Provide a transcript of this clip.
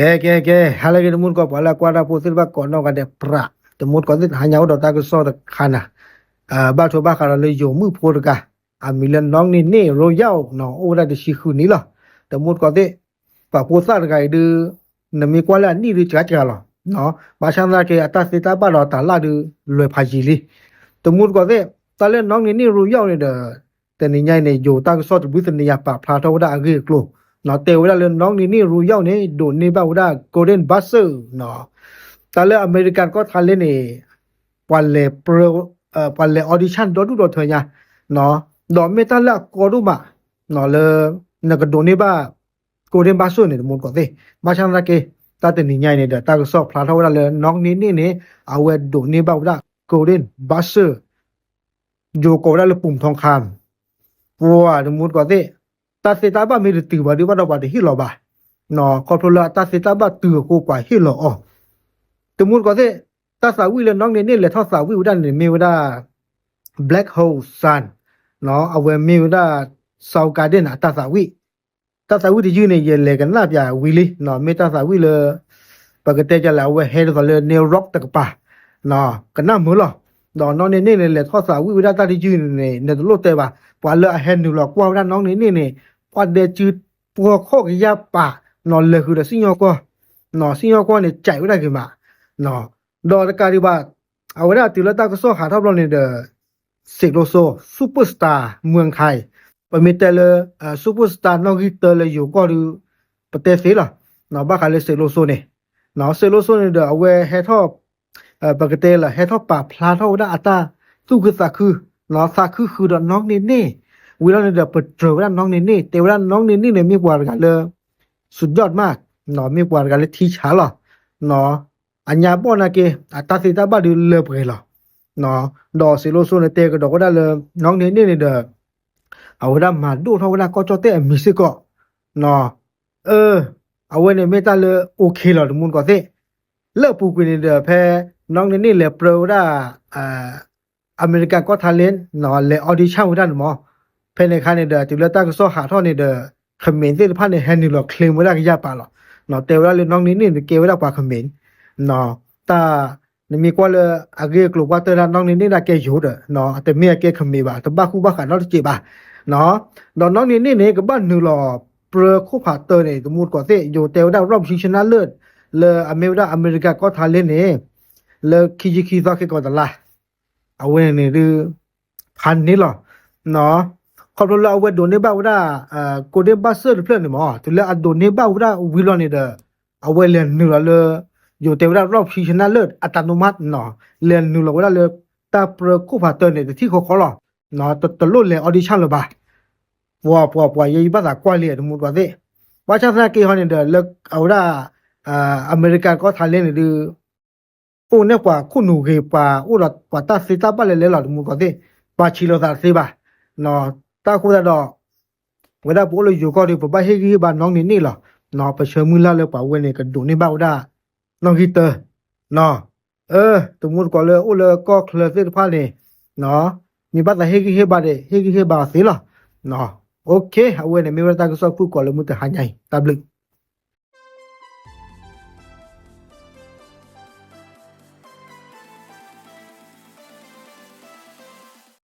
ကဲ ကဲ ကဲ ဟါလၢအဂ့ၤ တမူတကိး ပှၤလၢအကွၢ်တၢ်ဖိသ့ၣ်တဖၣ်ကိးနီၢ်ဂၤဒဲး ပြး တမူတကိးသ့ၣ် တဟါညါအိၣ်ဒီးတၢ်ကစီၣ်တခါနၤ, ဘၣ်ထွဲဘၣ်ဃးဒီးလၢယိၤမုၣ်ဖိတဂၤ အမံၤလၢနီၣ်န့ၢ်န့ၣ် ရိယၢ် အိၣ်ဝဲဒၣ်တဆံဃုနံၣ်လီၤ. တမူတကိးသ့ၣ် ပှၤဖိသၣ်တဂၤအံၤဒုး နမ့ၢ်ကွၢ်လၢအနံၣ်ဒုး စှၤစှၤလီၤ. ဘၣ်ဆၣ်သနာ်က့ အတၢ်သ့တၢ်ဘၣ်ဒီးတၢ်လၢ်ဒုး လဲၤဖးယံာ်လံ. တမူတကိးသ့ၣ် တၢ်လၢနီၣ်န့ၢ်န့ၣ် ရိယၢ်န့ၣ်ဒီး တနံၤညါအံၤန့ၣ် ယိၤတၢ်ကစီၣ်တဘျုးတနံၤညါ ပာ်ဖျါထီၣ်ဝဲဒၣ်အဂ့ၢ်အကျိၤ, တဲဝဲဒၣ်လၢနီၣ်န့ၢ်န့ၣ် ရိယၢ်န့ၣ် ဒိးန့ၢ်ဘၣ်ဝဲဒၣ် golden buzzer တၢ်လၢအမဲရကၤကီၢ်ထါလဲန့ၣ် ပှၤလဲၤပြၢ ပှၤလဲၤ audition ဒီဒူၣ်ဒီထၢညါ, ဒီးမ့ၢ်တၢ်လၢအကီဒိၣ်မး လၢ နကဒိးန့ၢ်ဘၣ် golden buzzer န့ၣ် တမူတကိးသ့ၣ်. ဘၣ်ဆၣ်သနာ်က့ တၢ်တနံၤညါအံၤန့ၣ်ဒီး တၢ်ကစီၣ်ဖျါထီၣ်ဝဲဒၣ်လၢနီၣ်န့ၢ်န့ၣ်န့ၣ် အဝဲဒိးန့ၢ်ဘၣ်ဝဲဒၣ် golden buzzer ယိၤကိးဝဲဒၣ်လၢ ပုၢ်ထီခါ ပှၤတမူတကိးသ့ၣ်, တၢ်သ့တၢ်ဘၣ်မ့ၢ်တတုၤဘၣ်ဒုးဘၣ်ဒီးပှၤတဟ့ၣ်လီၤဘၣ်, ခီဖျိလၢအတၢ်သ့တၢ်ဘၣ်တုၤအဃိပှၤဟ့ၣ်လီၤအီၤ, တမူတကိးသ့ၣ်, တၢ်သးဝံၣ်လၢနီၣ်န့ၢ်န့ၣ် လဲၤထီၣ်သးဝံၣ်ဝဲဒၣ်န့ၣ် မ့ၢ်ဝဲဒၣ် Black Hole Sun အဝဲမ့ၢ်ဝဲဒၣ် Seoul Garden အတၢ်သးဝံၣ် တၢ်သးဝံၣ်တယုၢ်န့ၣ် ယလဲၤကနၣ်ပၠးဝံၤလံ, မ့ၢ်တၢ်သးဝံၣ်လၢ ပကတဲကလဲၣ် အဝဲဟဲဒ်သိးလၢ New York တကပၤ, ကနၣ်မုာ်လီၤ. ဒီးနီၣ်န့ၢ်န့ၣ်န့ၣ် လဲၤထီၣ်သးဝံၣ်ဝဲဒၣ်တၢ်တယုၢ်န့ၣ် နတလိၣ်တဲဘၣ်, ပှၤလၢအဟဲနုာ်လီၤကွၢ်ဝဲဒၣ်နီၣ်န့ၢ်န့ၣ်န့ၣ် ပှၤဒဲစုပှီၢ်ခီၣ်ကယၢ်ပာ် လဲၤဃုာ်ဒီးစံၣ်ညီၣ်ကွီၢ်, စံၣ်ညီၣ်ကွီၢ်န့ၣ် ကဲးဝဲဒၣ်ဂ့ၤမး, ဒီးတကးဒံးဘၣ် အဝဲဒၣ်တုၤလၢတၢ်ကစီၣ်ဟးထီၣ်ဘျီန့ၣ်ဒီး စ့းလိစိ Superstar မုၢ်ခါအံၤ, ပမ့ၢ်တဲလၢ Superstar နီၣ်ဂံၢ်တၢလၢယိၤကီၢ်ဒုး ပတဲသ့လီၤ, ဘၣ်ဃးလၢစ့းလိစိန့ၣ်, စ့းလိစိန့ၣ်ဒီး အဝဲဟဲထီၣ် ပကတဲလၢ ဟဲထီၣ်ပာ်ဖျါထီၣ်ဝဲဒၣ်အတၢ်သူၣ်ခုသးခု, သးခုဃုာ်ဒီးနီၣ်န့ၢ်န့ၣ်, ဝံၤလီၤန့ၣ်ဒီး ပတြၢၤဝဲဒၣ်နီၣ်န့ၢ်န့ၣ်, တဲဝဲဒၣ်နီၣ်န့ၢ်န့ၣ်န့ၣ် မ့ၢ်ပှၤတဂၤလၢ စူးယီၣ်မး, မ့ၢ်ပှၤတဂၤလၢထံဆးလီၤ. အညါဘီၣ်နာ်က့ အတၢ်သ့တၢ်ဘၣ်ဒုးလၢပှဲၤလီၤ. ဒီးစ့းလိစိန့ၣ်တဲကဒီးဝဲဒၣ်လၢ နီၣ်န့ၢ်န့ၣ်န့ၣ်ဒီး အဝဲဒၣ်မၤဒိၣ်ထီၣ်ဝဲဒၣ်ကီၢ်ကၠီၣ်တဲၣ်အမံၤစ့ၢ်ကီး, အဝဲန့ၣ်မ့ၢ်တၢ်လၢ OK လီၤ တမူတကိးသ့ၣ်. လၢအပူၤကွံာ်န့ၣ်ဒီး ဖဲနီၣ်န့ၢ်န့ၣ်လဲၤပြၢဝဲဒၣ် အမဲရကၤကီၢ်ထါလဲ လဲၤ audition ဝဲဒၣ်န့ၣ်မး, ဖဲန့ၣ်အခါန့ၣ်ဒီး တုၤလၢတၢ်ကစီၣ်ဟးထီၣ်န့ၣ်ဒီး ခမ့ၢ်သ့ၣ်တဖၣ်န့ၣ် ဟဲနုာ်လီၤ claim ဝဲဒၣ်ကယၢ်ပာ်လီၤ. တဲဝဲဒၣ်လၢနီၣ်န့ၢ်န့ၣ် ကဲဝဲဒၣ်ပှၤခမ့ၢ်, တၢ် နမ့ၢ်ကွၢ်လၢအဂ့ၢ်အကျိၤပှၢ်တၢၢ်ဒၣ်နီၣ်န့ၢ်န့ၣ်ဒၣ်ကဲယိၤဒီး တမ့ၢ်အကဲခမ့ၢ်ဘၣ်, တဘၣ်ဃူဘၣ်ဃးနီတစဲးဘၣ်. ဒီးနီၣ်န့ၢ်န့ၣ်န့ၣ် ကဘၣ်နုာ်လီၤပြၢခိၣ်ဖးတၢၢ်န့ၣ် တမူတကိးသ့ၣ် ယိၤတဲဝဲဒၣ် ရၢၣ်ပဆံဆနၣ်လၢၢ် လၢအမ့ၢ်ဝဲဒၣ်အမဲရကၤကီၢ်ထါလဲန့ၣ် လၢခံဆံခံသီခဲကိးတလါ အဝဲန့ၣ်ဒုး ဖးန့ၢ်လီၤ. ခီဖျိလၢအဝဲဒိးန့ၢ်ဘၣ်ဝဲဒၣ် golden buzzer တဖျၢၣ်န့ၣ်မး တုၤလၢအဒိးန့ၢ်ဘၣ်ဝဲဒၣ်ဝံၤလီၤန့ၣ်ဒီး အဝဲလဲၤနုာ်လီၤလၢ ယိၤတဲဝဲဒၣ် ရၢၣ်ပဆံဆနၣ်လၢၢ် အတၢ်နိမး လဲၤနုာ်လီၤဝဲဒၣ်လၢ တၢ်ပြၢခိၣ်ဖးတၢၢ်န့ၣ် တထံၣ်ဃီဃီလီၤ. တလိၣ်လဲၤ audition လၢၤဘၣ်. ပှၤပှၤပှၤ ယဲယဘၣ်သးကွၢ်လံ တမူတကိးသ့ၣ်. ဘၣ်ဆၣ်သနာ်က့ဟီန့ၣ်ဒီး လၢအဝဲဒၣ် အမဲရကၤကီၢ်ထါလဲန့ၣ်ဒုး အိၣ်န့ၢ်ပှၤခိၣ်နူာ်ဂ့ၤ ပှၤအိၣ်ဒီးပှၤတၢ်သ့တၢ်ဘၣ်လဲၤလဲၤလီၤ တမူတကိးသ့ၣ်, ပှၤဆံးလိာ်သးတသ့ဘၣ်. တၢ်အဃိသတးဒီး ဝဲဒၣ်ပအိၣ်လၢယိၤကီၢ်ဒီး ပဘၣ်ဟ့ၣ်ဂံၢ်ဟ့ၣ်ဘါနီၣ်န့ၢ်န့ၣ်လီၤ. ပဆၢမုၢ်လၢ်လၢပှၤဝဲန့ၣ် ကဒိးန့ၢ်ဘၣ်ဝဲဒၣ် နီၣ်ဂံၢ်တၢ တမူတကိးလၢအိၣ်လၢကီၢ်ချၢသ့ၣ်တဖၣ်န့ၣ် မ့ၢ်ဘၣ်သးဟ့ၣ်ဂံၢ်ဟ့ၣ်ဘါဒီး ဟ့ၣ်ဂံၢ်ဟ့ၣ်ဘါအီၤသ့လီၤ. OK အဝဲန့ၣ်မ့ၢ်ဝဲဒၣ်တၢ်ကစီၣ်ဖုၣ်ကိာ်လၢမုၢ်တဟါညါအံၤ တၢ်ဘျုး